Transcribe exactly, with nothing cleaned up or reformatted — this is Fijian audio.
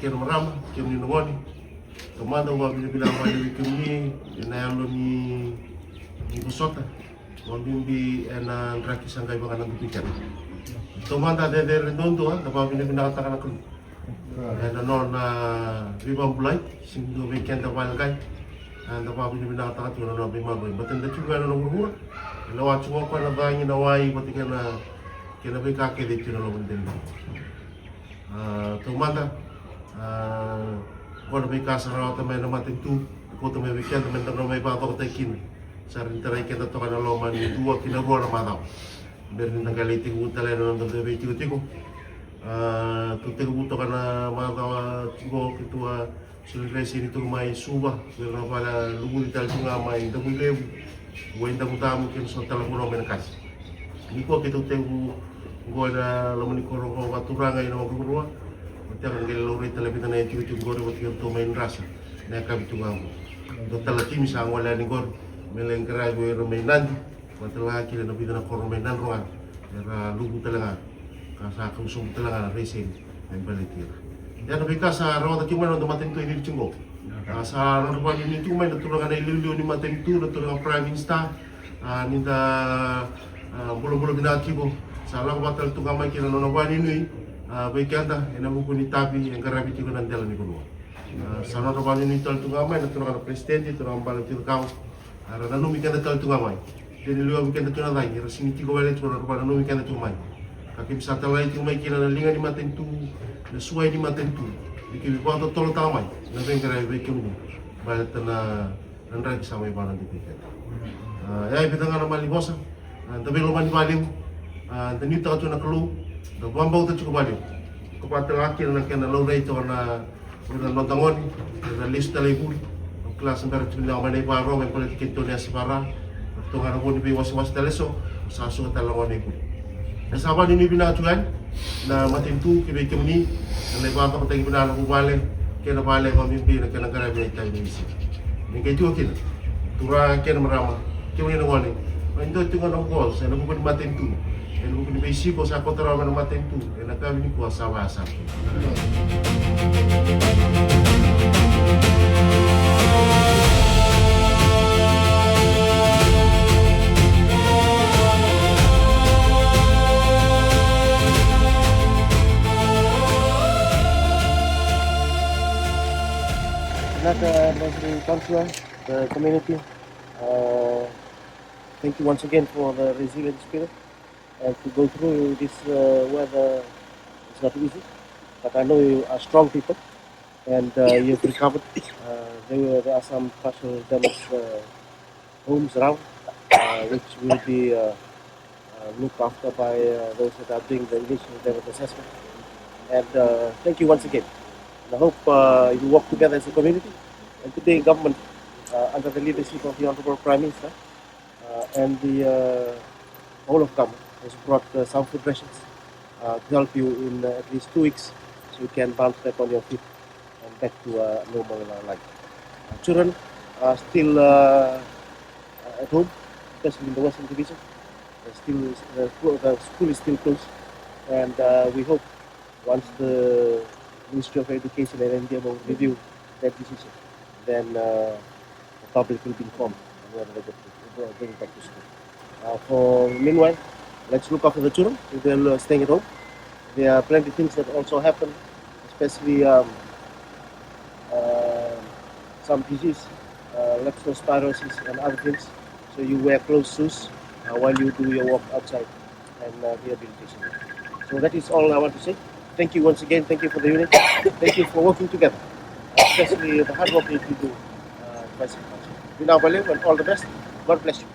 Kei na marama, kemuni na gone. Taumada au vakavinavinaka vakalevu vei kemuni ena yalo ni, ni vosota. Vakabibi ena draki sa qai vakanadaku vei keda. Taumada cecere duadua, da vakavinavinakataka na Kalou ena nona veivakabulai, sega ni dua vei keda vale qai. Eda vakavinavinakataka tu na nona veimaliwai. Baleta ni da tiko ga ena nona vuravura, e lewa tiko o koya na cagi, na wai, vata kei na, kei na veika kece e tiko ena loma ni dela ni vuravura. A, taumada, a, qo na veika sa rawata mai na matanitu, kauta mai vei keda me da na mai vakacokotaki kina. Sa rawa ni tarai keda toka ena loma ni dua ki na rua na macawa. Bera ni da qai lai tekivu tale ena noda dui veitikotiko. A, tou tekivu toka na macawa tiko, keitou a soli dreseni tiko mai Suva, vei ira na vale, luvuci tale tu ga mai Davuilevu, Waidamudamu kei na so tale na vanua mai Nakasi. Nikua keitou tekivu qo ena loma ni koro qo vakaturaga ena Waqavurewa. Tou tekivu qai laurai tale e vica na itikotiko qori vata kei iratou mai Drasa. Na yakavi tu ga qo, dua tale na timi sa gole yani qori me lai qaravi ira mai Nadi. Vata tale ga kina na vica na koro mai Nadroga era luvu tale ga, ka sa kau sobu tale ga na dreseni me baleti ira. Ia na veika sa rawata tiko mai na noda matanitu e Viti tiko qo. A, sa nodra vakanuinui tiko mai na turaga na iliuliu ni matanitu, na turaga Prime Minister, a, ni da, a, bulabula vinaka tiko. Sa lako vata tale tu ga mai kina na nona vakanuinui, a, vei keda ena vuku ni itavi e qaravi tiko ena dela ni vanua. A, sa nodra vakanuinui tale tu ga mai na turaga na President, turaga Bale Tui Rakawa. Era nanumi keda tale tu ga mai. De ni liwavi keda tu na cagi, era sega ni tiko wale tiko, era vakananumi keda tu mai. Ka keimami sa talai tiko mai kina na liga ni matanitu, na suai ni matanitu, ni keimami vakatotolotaka mai na veiqaravi vei kemuni. Baleta na, na draki sa mai vakanadikui keda. A, ia e vica ga na malivosa, a, da veilomani vakalevu, a, da nuitaka tu na Kalou, da vakabauta tiko vakalevu. Ka vata tale ga kina na kena laurai toka na O ira na noda gone, o ira na lesu tale i vuli. Au kila sa bera tiko ni yawa mai na ivakarorogo me baleti keitou na yasana vaka. Ratou ga na vo ni veiwasewase tale eso, sa suka tale na gone i vuli. E sa vakanuinui vinaka tu yani na matanitu ki vei kemuni, na lai vakacokotaki vinaka na vuvale kei na vale, vakabibi na kena qaravi na itavi ni veisiga. Ni qai tiko kina turaga kei na marama, kemuni na gone, mai dua tiko na goals ena vuku ni matanitu, ena vuku ni veisiko sa kauta rawa mai na matanitu ena yakavi nikua, sa vaya sara. Vinaka, lovely councillor, the community. Uh, thank you once again for the resilient spirit. And to go through this uh, weather is not easy. But I know you are strong people, and uh, you've recovered. Uh, there, were, there are some partial damage uh, homes around, uh, which will be uh, uh, looked after by uh, those that are doing the initial damage assessment. And uh, thank you once again. And I hope uh, you work together as a community. And today, government, uh, under the leadership of the Honorable Prime Minister uh, and the uh, whole of government, has brought uh, some food rations uh, to help you in uh, at least two weeks, so you can bounce back on your feet and back to uh, normal uh, life. Uh, children are still uh, uh, at home, especially in the Western Division. They're still, uh, clo- the school is still closed, and uh, we hope once the Ministry of Education and N D M O review that decision, then uh, the public will be informed on whether they go to, going back to school. Uh, for meanwhile, let's look after the children if they're uh, staying at home. There are plenty of things that also happen, especially um, uh, some disease, uh, leptospirosis and other things. So you wear closed shoes uh, while you do your walk outside and uh, rehabilitation. So that is all I want to say. Thank you once again. Thank you for the unit. Thank you for working together, especially the hard work that you do. Uh, Vice President. Vinaka vakalevu and all the best. God bless you.